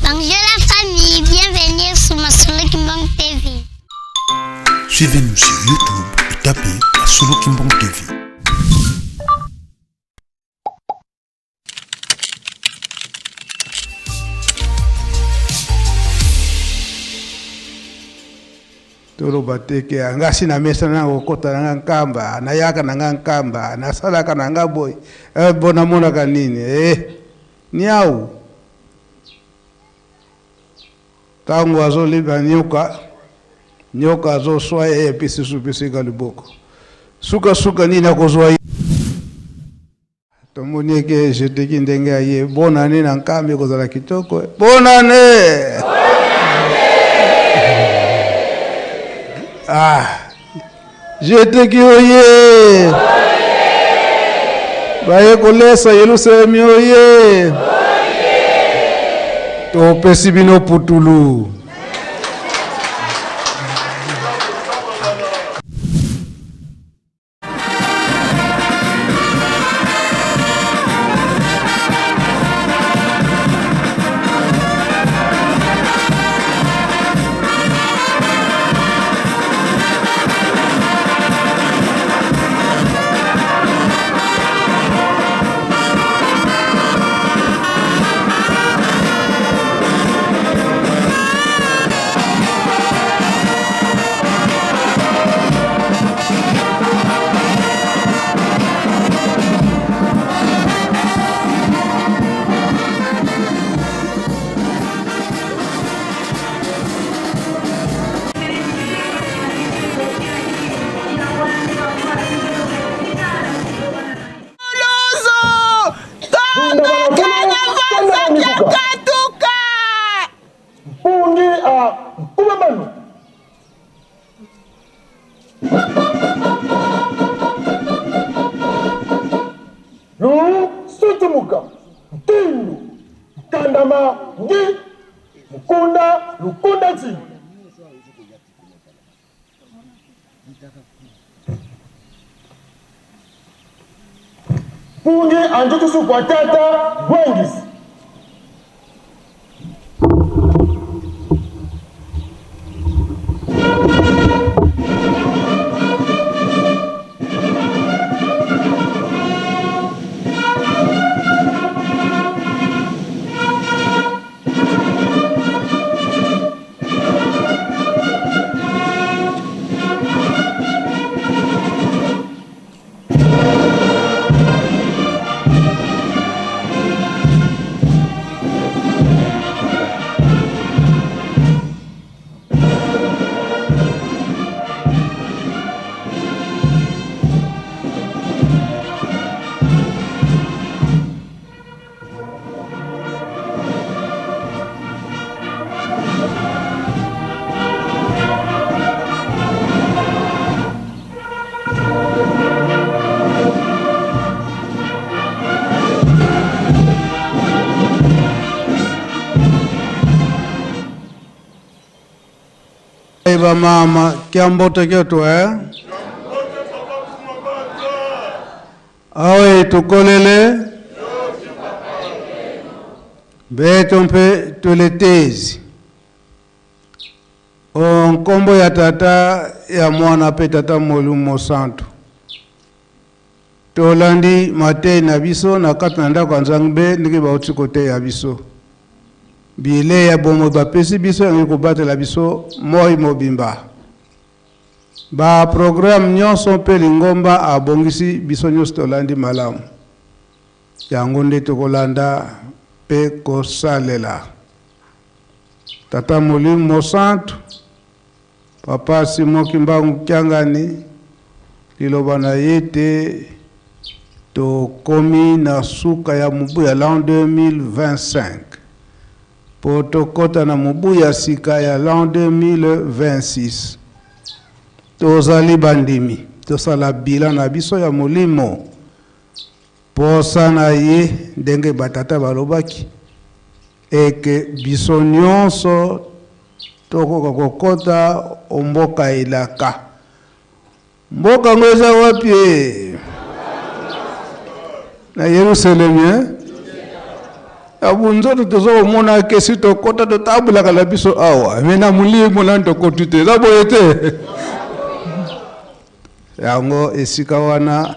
Bonjour la famille, bienvenue sur Masolo Kimbang TV. Suivez-nous sur YouTube et tapez Masolo Kimbang TV. Toloba te ke nga si namesana na kokota na nga nkamba, nayaka na nga nkamba, nasalaka na nga boye, eh, bo namonaka nini eh, niau ntango azoliba nyoka, nyoka azoswa ye epesi supisika liboko, sukasuka nini akozwa ye. Tomoni eke jeteki ndenge aye. Bonne année na nkambi ekozala kitoko. Bonne année! Ah! Jeteki oye! Baye kolesa Yerusalemi oye! Topesi bino putulu. Mpungi a Nkumamanu. Lu sutumuka ntindu nkandama ngi mukunda lukunda nti. Mpungi anjutusu kwa tata bwengisi. Ba mama kiambote kyoto eh? Awe tukolele beto mpe tuletezi o nkombo ya tata ya mwana mpe tata molimo mosantu. Tolandi matei na biso na kati na ndako ya Nzambe ndenge bauti koteya biso. Bilei ya bomoi bapesi biso yango ekobatela biso moi mobimba. Ba programme nyonso mpe lingomba abongisi biso nyonso tolandi malamu. Yango nde tokolanda mpe kosalela. Tata Molimo Mosantu, Papa Simon Kimbangu Kiangani, liloba na ye te tokomi na suka ya mobu ya l'an 2025 po tokota na mobu ya sika ya l'an 2026. Tozali bandimi, tosala bilan na biso ya molimo. Posa na ye, ndenge ba tata balobaki, eke biso nionso tokoka kokota o mboka elaka. Mboka yango eza wapi e? Na Yerusalemi, eh? Na bunzoto toza komona ke si tokota totambolaka na biso awa, me na molimo nani tokoti te, eza boye te. Yango esika wana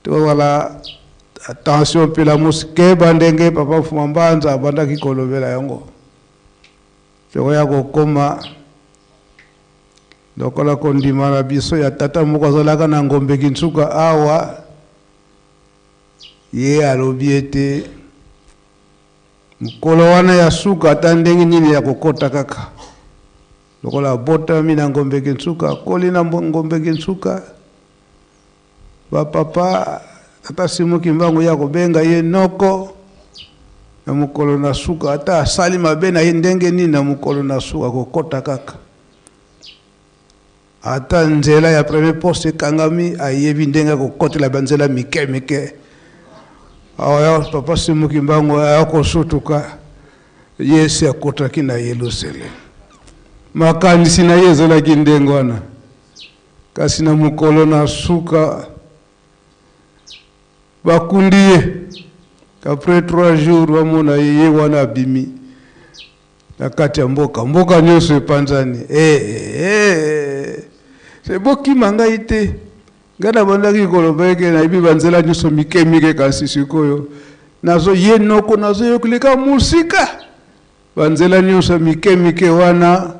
tozala attention mpe la mosikeba ndenge papa Mfuma Mbanza abandaki kolobela yango. Tokoya kokoma lokola kondima na biso ya tata moko azalaka na Ngombe Kinsuka awa. Ye alobi ete mokolo wana ya suka ata ndenge nini ya kokota kaka lokola abotami na Ngombe Kinsuka, akoli na Ngombe Kinsuka, bapapa tata Simon Kimbangu ya kobenga ye noko na mokolo na suka, ata asali mabe na ye ndenge nini, na mokolo na suka kokota kaka. Ata nzela ya premier poste ekangami, ayebi ndenge akokotela banzela mike mike. Awa papa Simon Kimbangu akosutuka, ye si akotaki na Yelusalemi. Makanisi na ye ezalaki ndenge wana, kasi na mokolo na suka bakundi ye. Après 3 jours bamona ye, ye wana abimi na kati ya mboka, mboka nyonso epanzani. Eh, eh, eh. Bokima ngai te, ngai nabandaki koloba eke nayebi banzela nyonso mike mike, kasi sikoyo nazo ye noko nazoyokoleka mosika banzela nyonso mike mike wana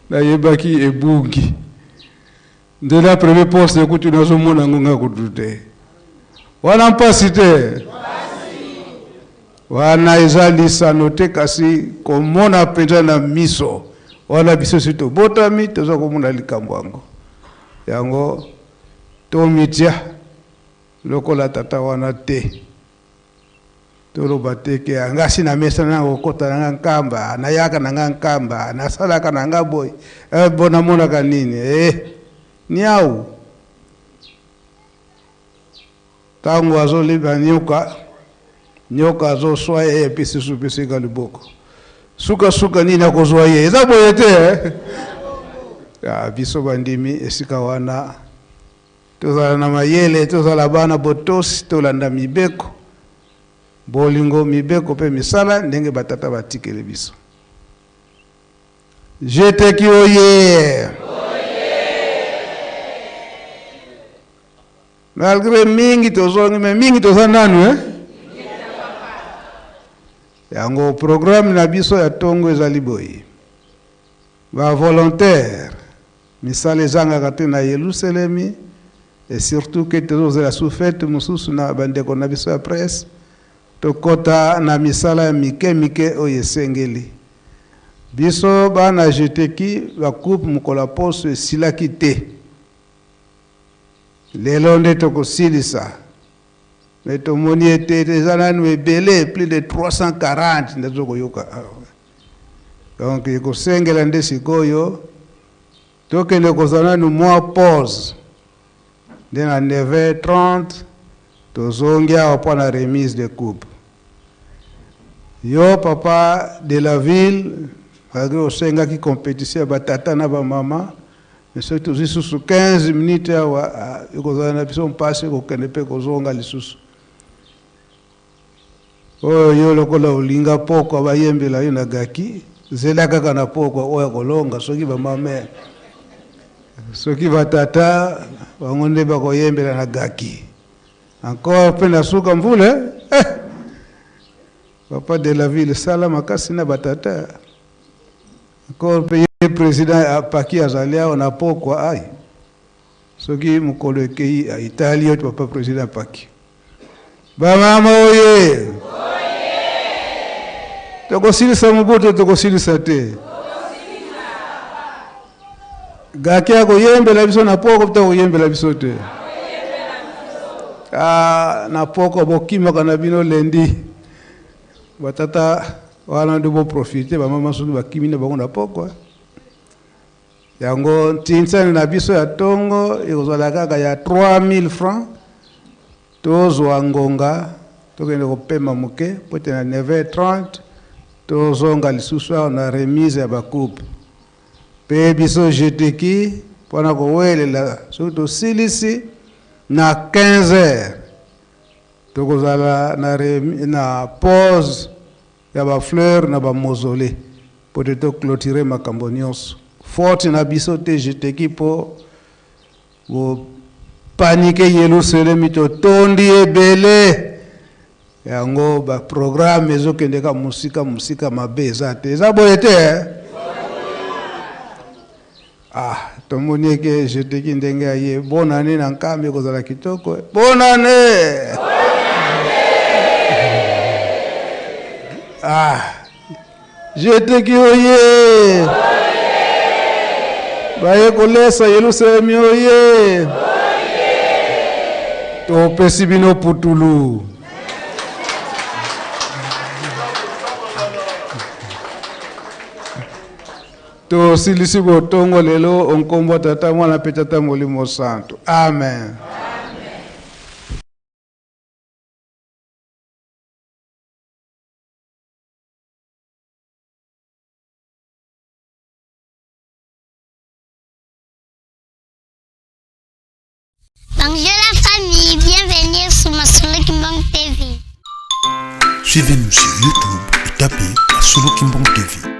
nayebaki ebungi. Nzela premier poste ekuti nazomona yango nga kutu te. Wana mpasi te, wana eza lisano te, kasi komona mpenza na miso wana biso si tobotami toza komona likambo yango. Yango tomitia lokola tata wana te, toloba te ke nga si na mesa na kokota na nga Nkamba, nayaka na nga Nkamba, nasalaka na nga boye, eh, bo namonaka nini, eh, niau. Ntango azoliba nyoka, nyoka azoswa ye, epesi susu pesika liboko, sukasuka nini akozwa ye? Eza boye te, eh? Ya, biso bandimi esika wana tozala na mayele, tozala bana botosi, tolanda mibeko, bolingo, mibeko mpe misala ndenge batata batikeli biso. Jeteki oye! Malgré mingi tozongi, me mingi toza nanu, eh? Yango programme na biso ya ntongo ezali boye: bavolontaire, misala ezangaka te na Yelusalemi, et surtout ke tozozela sous-fête mosusu na bandeko na biso ya presse, tokɔta na misala ya mike mike oyo esengeli. Biso bana jeteki bacoupe mokolo ya poso esilaki te, lelo nde tokosilisa. Me tomoni ete eza nanu ebele, plus de 340 nde tokoyoka awa. Donc ekosengela nde sikoyo tokende kozwa nanu mwa pause, nde na 9h30 tozongi awa mpo na remise de coupe. Yo papa de la ville, malgré osengaki compétition ya batata na bamama, mais soki tozwi susu 15 minutes awa, ekozala na biso mpasi kokende mpe kozonga lisusu. Oyo yo lokola olinga pokwa bayembela yo na gaki, zela kaka na pokwa oyo akolonga. Soki bamame, soki batata, bango nde bakoyembela na gaki encore mpe na suka mvula, eh! Papa de la ville, sala makasi na batata encore mpe. Ye président apaki azali awa na pokwa ai, soki mokolo ekei etali yo. Papa président apaki, bamama oye! Tokosilisa mobutu, tokosilisa te. Gaki akoyembela biso na poko to akoyembela biso te? Ah, na poko bokimaka na bino lendi, batata wana nde boprofite. Bamama soki bakimi na bango na poko. Yango ntinsani na biso ya ntongo ekozala kaka ya 3000 francs. Tozwa ngonga, tokende kopema moke po ete na 9h30 tozonga lisusu awa na remise ya bacoupe. Mpe biso jeteki mpona kowelela, soki tosilisi na 15 heures. Tokozala na, na pause ya ba fleur na ba mausolée po te to clôturer makambo nyonso. Faute na biso te, jeteki po bo panike Yelusalemi, totondi ebele yango ba programme ezokende ka mosika mosika, mabe eza te, eza boye te eh? Ah, tomoni eke jeteki ndenge aye. Bonane na nkambi ekozala kitoko. Bonane! Ah, jeteki oye! Baye kolesa Yelusalemi oye! Topesi bino putulu. Tosilisi botongo lelo o nkombo ya Tata, Mwana mpe Tata Molimo Santu. Amen. Bonjour la famille, bienvenue sur Masolo Kimbang TV. Suivez-nous sur YouTube et tapez Masolo Kimbang TV.